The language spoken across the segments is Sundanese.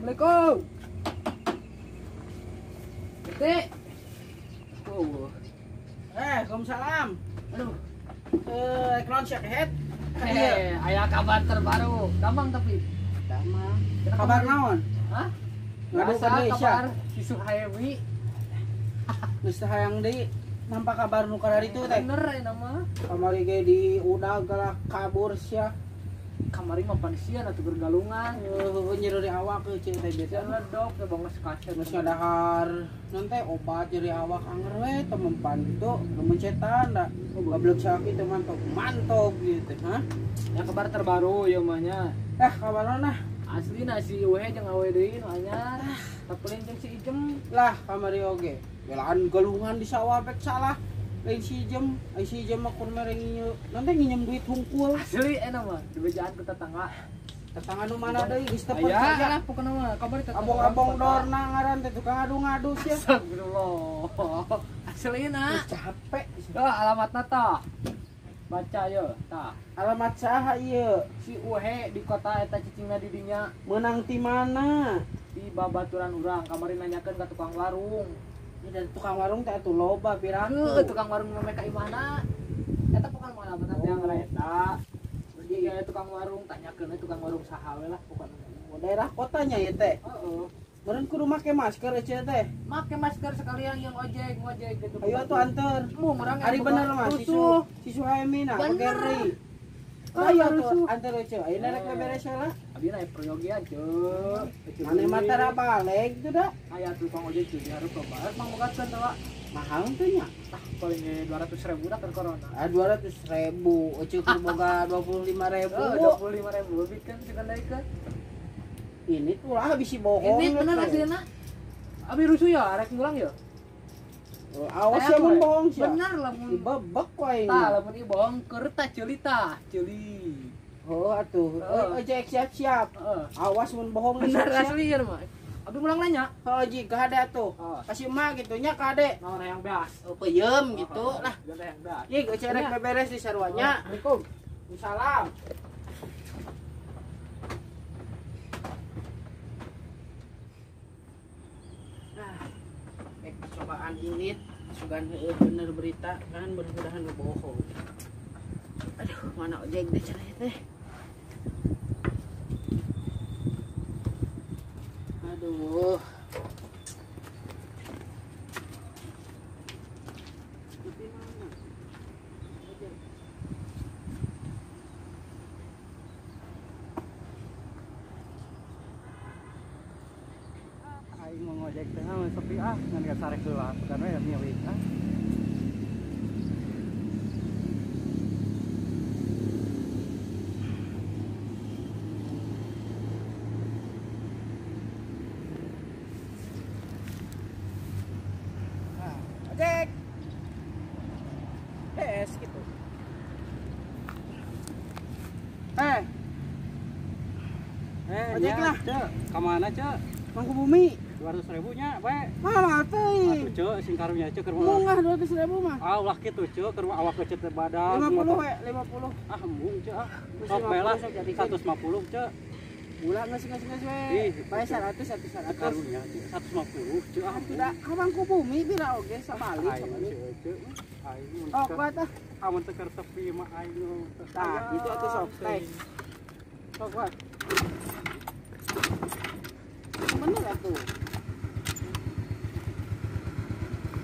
Assalamualaikum. Tete. Oh. Waalaikumsalam. Aduh. Ekron head. Aya kabar terbaru. Gampang tapi. Damang. Kabar naon? Hah? Ngadu ka deui sia. Kabar si Suhaimi. Geus teh hayang deui nampak kabar nu kararitu teh. Bener eta mah. Kamari ge di udag kalah kabur sia. Kamari mah pan sia atuh gergalungan. Heuh nyeri awak euy teh biasa. Ledok teh bangos kaset. Geus ngadahar naon teh obat nyeri awak anger we teu mempan kitu gemencetan da. Goblok sakit teh mantog mantog gitu hah. Ya kabar terbaru ieu mah nya. Kabar nah. Aslina si Uhe jeung awe deui nu anyar. Tapeulin jeung si Ijem. Lah kamari oge. Belaan galungan di sawah pek salah. Lain si Ijem, ai si Ijem mah kur mere nginyeum. Nanti nginyeum duit hungkul. Asli enak mah dibejaan ke tetangga. Tetangga nu mana deui geus teu percaya. Aya lah pokona mah kabar tetangga. Abong-abong dorna ngaran teh tukang ngadu-ngadu sia. Astagfirullah. Aslina. Capek. Tuh alamatna tah. Baca yo, tah. Alamat saha ieu? Si Uhe di kota eta cicingna di dinya. Meunang ti mana? Di babaturan urang, kamari nanyakeun ka tukang warung. Ini dari tukang warung teh atuh loba piraku. Heuh, tukang warung mah ka imahna. Eta pokona mah alamatna teh ngaran eta. Jadi ya tukang warung tanyakeun we tukang warung saha we lah pokona. Oh, daerah kotanya ieu teh. Heeh. Meureun kudu make masker ece teh. Make masker sekalian yang ojek, ngojek gitu. Ayo atuh anter. Mu urang ari bener mah si Suhaimi na bener. Ayo atuh anter ece. Ayeuna rek beberes heula. Abi na peryogian ceu. Mane mah tara balik teu da. Aya tukang ojek ceu dihareup loba. Mangbogatkeun teh wa. Mahal teh nya. Tah paling 200.000 dah keur corona. Ah 200.000, ece keur boga 25.000. 25.000 lebih kan sugan deui kan. Ini tuh lah bisi bohong. Ini bener aslinya. Abi rusuh ya, rek ngulang ya. Oh, awas ya mun bohong sia. Bener lamun dibebek wae. Tah lamun ieu bohong keur tah ceuli tah, ceuli. Oh atuh, ojek siap-siap. Awas mun bohong bener asli ya mah. Abi ngulang nanya. Oh, ji ka hade atuh. Kasih emak gitu nya ka hade. Naon hayang beas. Oh, peuyeum gitu lah. Hayang beas. Ye, ojek rek beberes di saruanya. Assalamualaikum. Salam. Cobaan init sugan heueuh bener berita kan mudah-mudahan bohong. Aduh, mana ojek teh cenah teh. Aduh. Tapi mana? Ojek. Aing mau ngojek teh mah sepi ah ngan ka sarek heula bukan we milik ah. Nah, ojek. PS gitu. Ojek lah. Cek, ka mana cek? Mangkubumi. 200.000 nya we. Mahal teuing. Atuh ceu sing karunya ceu keur mungah 200.000 mah. Ah ulah kitu ceu keur awak kecet teh badan. 50 we, 50. Ah embung ceu ah. Sok bae lah 150 ceu. Ulah geus we. Bae 100 100. Karunya 150 ceu ah. Tidak ka Mangkubumi pira oge sabalik sabalik. Ceu. Aing oh, kuat ah. Amun teu keur tepi mah aing. Tah, gitu atuh sok teh. Sok kuat. Bener atuh.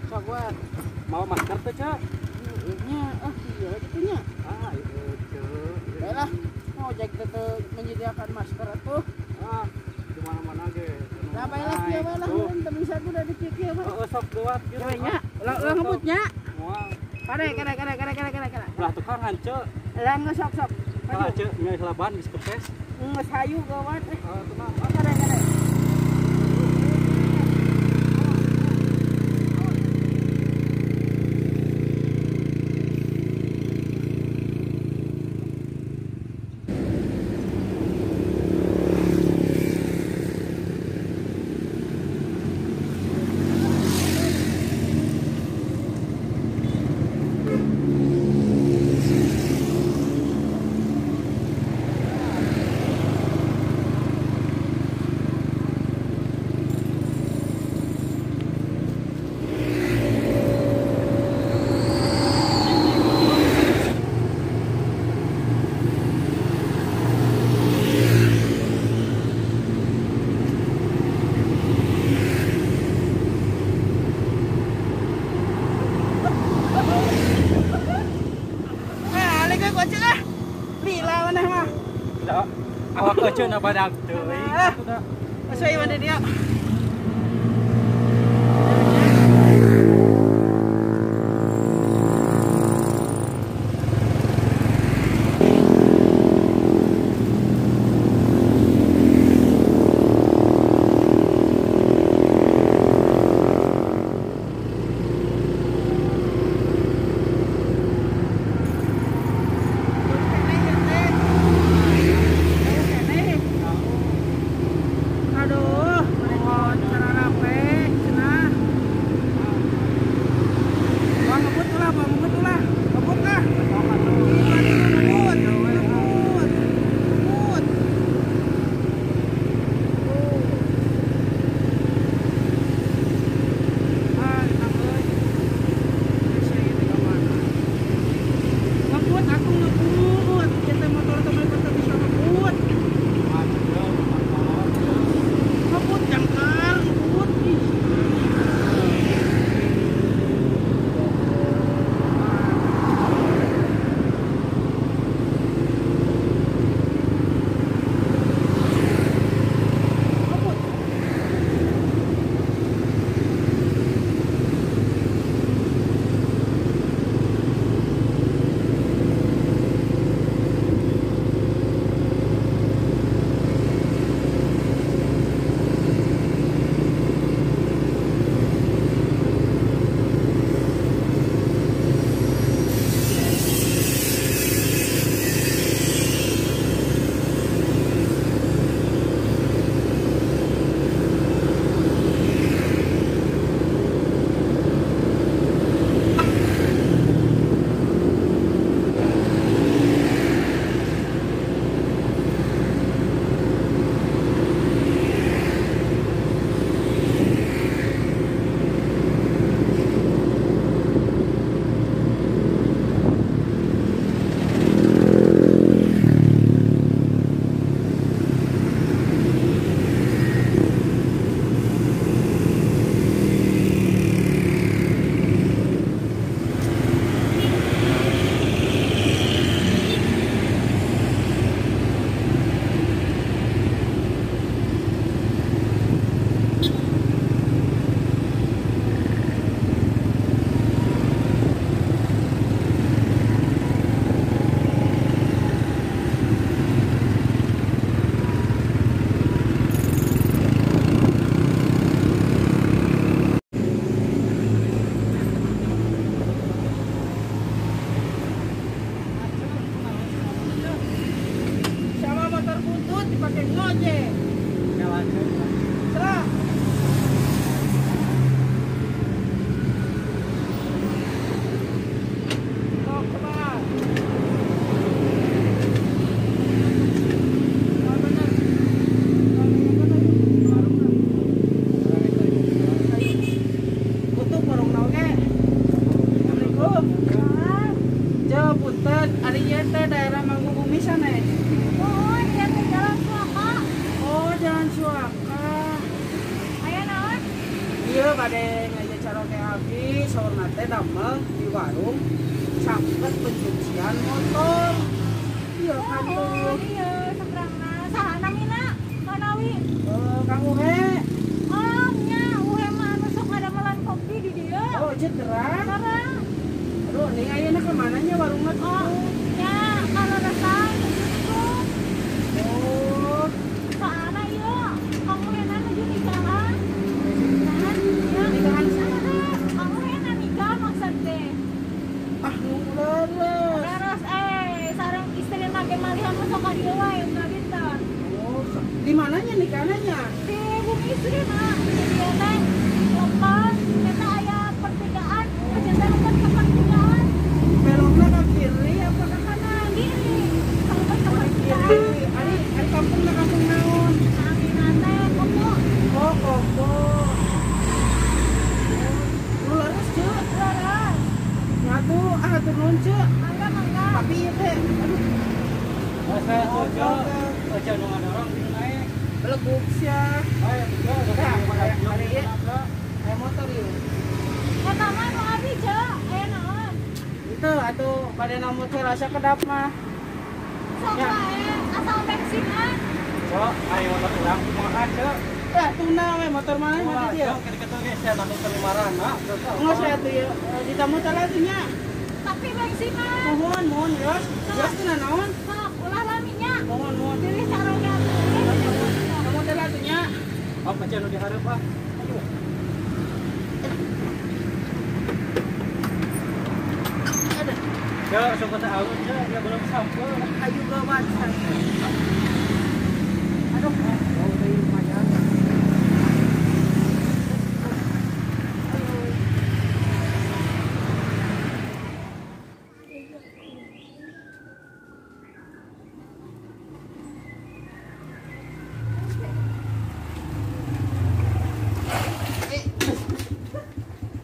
Sok kuat. Mau masker teh, Cak? Nya, ah iya kitu nya. Ah, ieu ceu. Baiklah, ojek teh menyediakan masker atuh. Ah, di mana-mana ge. Lah baiklah kieu bae lah, teu bisa kudu di kieu bae. Heeh, sok lewat kieu nya. Ulah ngebut nya. Moal. Kade kade kade kade kade kade kade. Lah tukangan, Ceu. Lah geus sok sok. Lah ceu, geus laban geus kepes. Geus hayu gawat eh. Heeh, tenang. Kade kade. Cenah badak teuing. Masuk ieu mana dia? Di mananya nikahnya? Di bumi istri mah. Di teh lepas kita aya pertigaan, kejadian lepas ke pertigaan. Beloknya ke kiri apa ke kanan? Kiri. Lepas ke pertigaan. Kiri. Ari ari kampungna kampung naon? Namina teh Kopo. Oh, Kopo. Lu leres, Ceu? Leres. Ngatu, ah hatur nuhun, Ceu. Mangga, mangga. Tapi ieu teh aduh. Saya tuh, aja nu ngadorong di naik. Beleguk sia. Ayo, ari ieu. Aya motor ieu. Eta mah nu abi, Ceu. Aya naon? Itu atuh bade na motor asa kedap mah. Sok wae, asal bensin ah. Cok, ayo motor urang kumaha, Cok? Tah tuna we motor mana mah dia. Kitu ge sia tanu telimarana. Enggak saya tuh ya ditamu teh nya. Tapi bensin mah. Mohon, mohon, Yos. Yos teu naon? Sok, ulah laminya. Mohon, mohon. Pilih saroga. Kamu teh atuh nya. Apa cenah nu dihareup ah? Ayo. Ya, sok teh alun ya, dia belum sampai. Ayo gawat. Aduh, oh deui lumayan.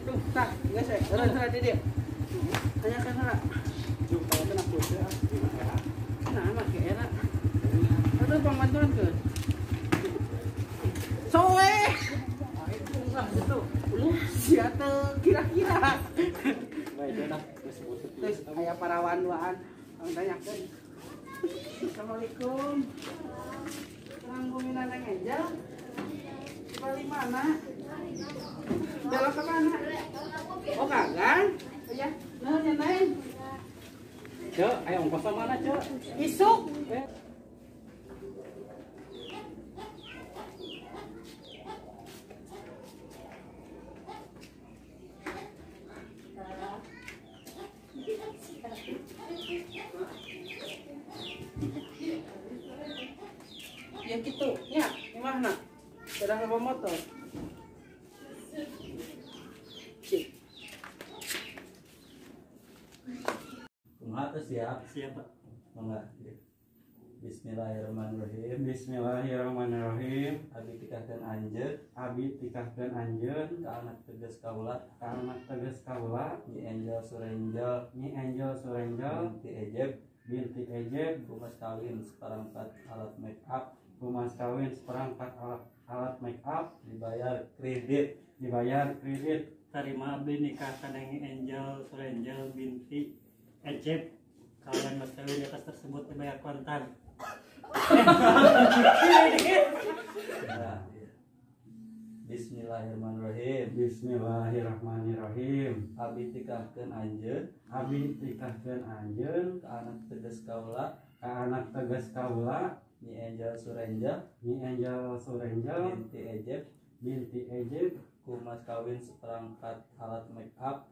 Duh, tah, geus we. Heureuh di dieu. Tanyakeun heula. Nah, make enak. Aduh, pangbantuan ke. Soe. Lu sia teu kira-kira. Terus aya parawan duaan, pang tanyakeun. Assalamualaikum. Terang bumi Neng Angel. Bali mana? Jalan ke mana? Oh, kagak. Iya. Nah, nyantain. Cek, ayo ongkos mana, Cek? Isuk. Ya gitu, ya, gimana? Sudah bawa motor. Cik. Kumaha teh siap? Siap, Pak. Mangga. Bismillahirrahmanirrahim. Bismillahirrahmanirrahim. Abi tikahkeun anjeun, Abi tikahkeun anjeun ka anak tegas kaula, ka anak tegas kaula, Nyi Angel Surenjel, Nyi Angel Surenjel, binti Ejeb, binti Ejeb, ku mas kawin seperangkat alat make up, ku mas kawin seperangkat alat make up, dibayar kredit, dibayar kredit. Tarima abdi nikah ka Neng Angel Surenjel binti Ejeb, kalian mas kawin di atas tersebut dibayar kontan. Nah, Bismillahirrahmanirrahim. Bismillahirrahmanirrahim. Abi tikahkeun anjeun, Abi tikahkeun anjeun ka anak tegas kaula, ka anak tegas kaula, Nyi Angel Surenjel, Nyi Angel Surenjel, binti Ejeb, binti Ejeb, ku mas kawin seperangkat alat make up,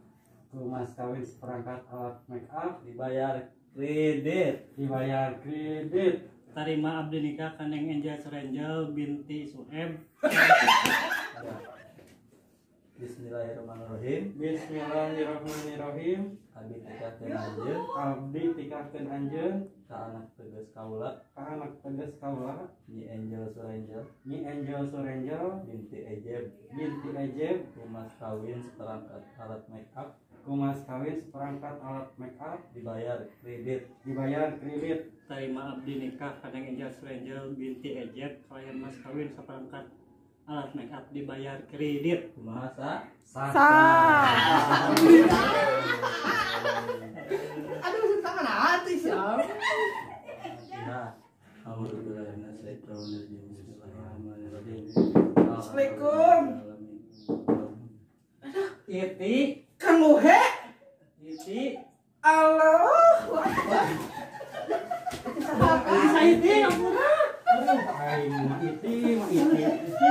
ku mas kawin seperangkat alat make up, dibayar kredit, dibayar kredit. Tarima abdi nikah ka Neng Angel Surenjel binti Sueb. Bismillahirrahmanirrahim. Bismillahirrahmanirrahim. Abi tikahkeun anjeun, Abdi tikahkeun anjeun ka anak tegas kaula, ka anak tegas kaula, Nyi Angel Surenjel, Nyi Angel Surenjel, binti Ejeb, binti Ejeb, ku mas kawin seperangkat alat make up, ku mas kawin seperangkat alat make up, dibayar kredit, dibayar kredit. Tarima abdi nikah ka Neng Angel Surenjel binti Ejeb, kalian mas kawin seperangkat alat make up dibayar kredit. Kumaha sa? Sah. Aduh, tangan hati sih. Nah, Bismillahirrahmanirrahim. Assalamualaikum. Aduh, Iti, Kang Uhe. Iti. Allah. Iti, ampura. Aing mah iti, mah iti. Iti,